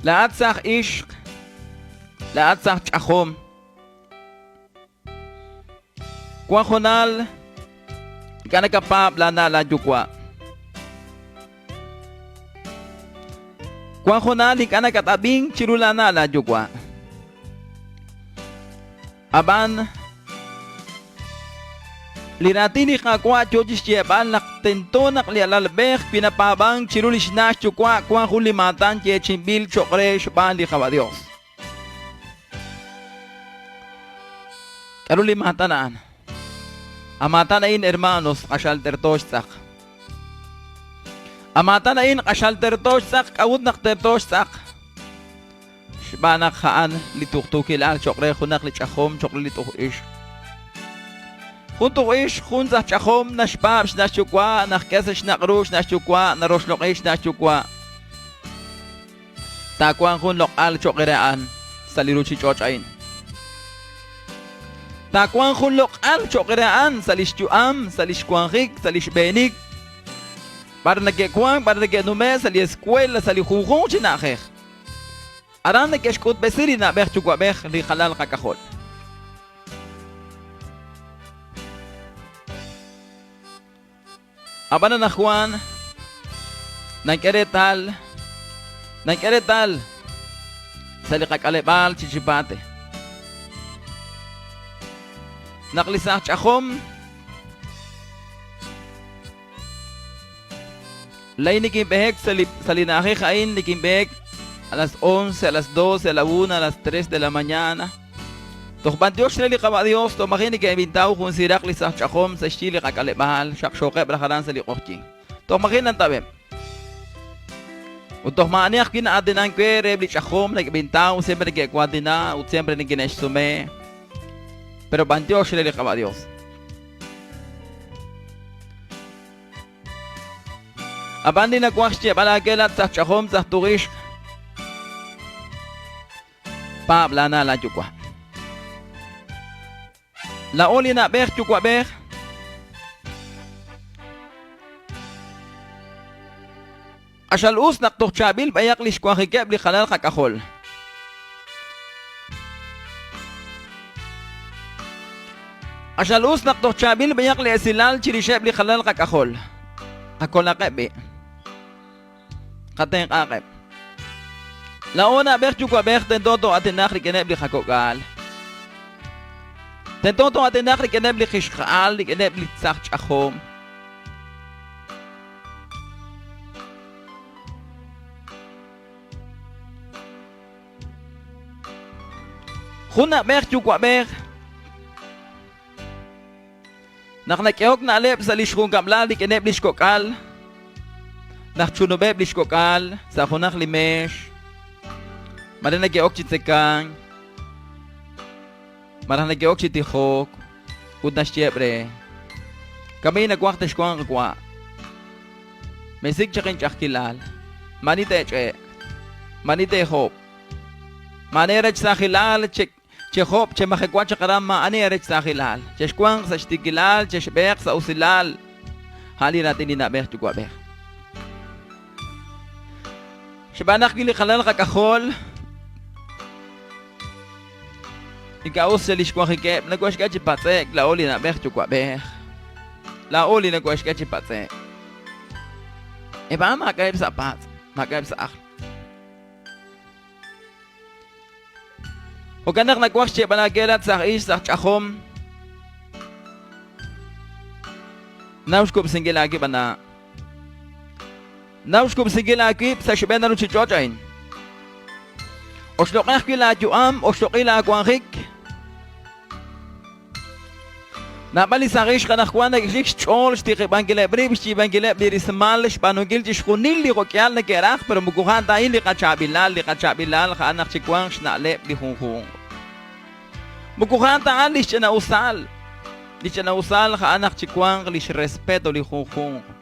Laa'at saaj ixq, laa'at saaj ch'ajom. Wan hoonal ink'a' nakapaab' laa na' laa yuwa'. Wan hoonal ink'a' nakat'ab'ink chiru laa na' laa yuwa'. Ab'an li raatin li Qaawa' yoo chixyeeb'al naq tento naq li alalb'ej wi napaab'ank chiru lix na' xyuwa' wan jun li maatan yeechi'inb'il choq' re xb'aan li Qawa' Dios. K'aru li maatan a'an? A maatan a'in, hermanos, q'axal terto xtz'aq. A maatan a'in q'axal terto xtz'aq. K'a'ut naq terto xtz'aq? Xb'aan naq a'an li tuqtuukilal choq' re junaq li ch'ajom choq' re li t'uj ixq. Jun t'uj ixq, jun tz'aj ch'ajom naxpaab' xna' xyuwa', najk'e sa' xnaq' ru xna' xyuwa', naroxloq'i xna' xyuwa'. Taawanq jun loq'al cho'q re a'an sa' li ruuchich'och' a'in. Taawanq jun loq'al cho'q re a'an sa' li xyu'am, sa' li xwanjik, sa' li xb'eenik, b'ar neke'wank, b'ar neke'nume'k, sa' li escuela, sa' li junjunq chi na'ajej. Aran neke'xk'utb'esi li na'b'ej yuwa'b'ej li qalal qak'ajol. Ab'an anajwan, nank'e reetal, nank'e reetal sa' li qak'aleb'aal Chichipate, naq li saaj ch'ajom Laa'in nikinb'ehek sa' li sa' li na'ajej a'in nikinb'ehek a las once, a las doce, a la una, a las tres de la mañana. Toj b'antiox re li Qawa' Dios, toj maji' neke'b'intaw jun siraq li saj ch'ajom sa' xyi li qak'aleb'aal, xaqxooqeb' raj aran sa' li q'ojyin. Toj maji' nantaweb'. Ut toj maa'ani ajwi' na'aatinank we reheb' li ch'ajom neke'b'intaw, siempre neke'waatina ut siempre nikine'xsume. Pero b'antiox re li Qawa' Dios. Ab'an li nawaj xyeeb'al aawe laat tz'aj ch'ajom, tz'aj tuq'ixq, Paab' laana' laayuwa'. Laa'o li na'b'ej yuwa'b'ej q'axal us naq toj chaab'il b'ayaq li xwanjikeb' li qalal qak'ajol. Q'axal us naq toj chaab'il b'ayaq li esilal chirixeb' li qalal qak'ajol. Qakolaqeb' b'i'. Qatenq'aqeb'. Laa'o na'b'ej yuwa'b'ej tento too'aatinaq rik'ineb' li qakok'al. Tento too'aatinaq rik'ineb' li qixqa'al, rik'ineb' li tzaj ch'ajom. Jun na'b'ej yuwa'b'ej Naq nak'ehok na'leb' sa' li xjunkab'lal rik'ineb' li xkok'al, naq chunub'eb' li xkok'al sa' junaq li meex, mare neke'ok chi tzekank, malaj neke'ok chi tijok, ut naxyeheb' re, Kamik nawaj texwanq wa'. Meesik' chaq inch'a'ajkilal. Maa'ani teech'e'. Maa'ani teejob'. Maa'ani eerech saajilal Chejob', chemajewa chaq aran maa'ani eerech saajilal. Chexwanq sa' xtiikilal, chexb'eeq sa' usilal. A'an li raatin li na'b'ej yuwa'b'ej. Xb'aan naq wi li qalal qak'ajol ink'a' us li xwanjikeb', nakoxk'e chi patz'e'k laa'o li na'b'ej yuwa'b'ej. Laa'o li nakoxk'e chi patz'e'k. Eb' a'an maak'a'eb' sa' patz', maak'a'eb' sa' ajl. Jo'kan naq nawaj xyeeb'al aawe laat saj ix saj ch'ajom. Naw xkub'sinkil aawib' ana. Naw xkub'sinkil aawib' sa' xb'een ruuchich'och' a'in. Oxloq'i ajwi' laayu'am, oxloq'i laawanjik. Naab'al li saaj ixq anaqwan neke'xik xch'ool xtiqib'ankileb' rib', xyiib'ankileb' li rismal, xb'aanunkil chixjunil li jo'k'ihal neke'raj, pero moko a'an ta a'in li qachaab'ilal, li qachaab'ilal a'an naq chiwanq xna'leb' li junjunq. Moko a'an ta a'an li xch'ina'usal, li ch'ina'usal a'an naq chiwanq li xrespeto li junjunq.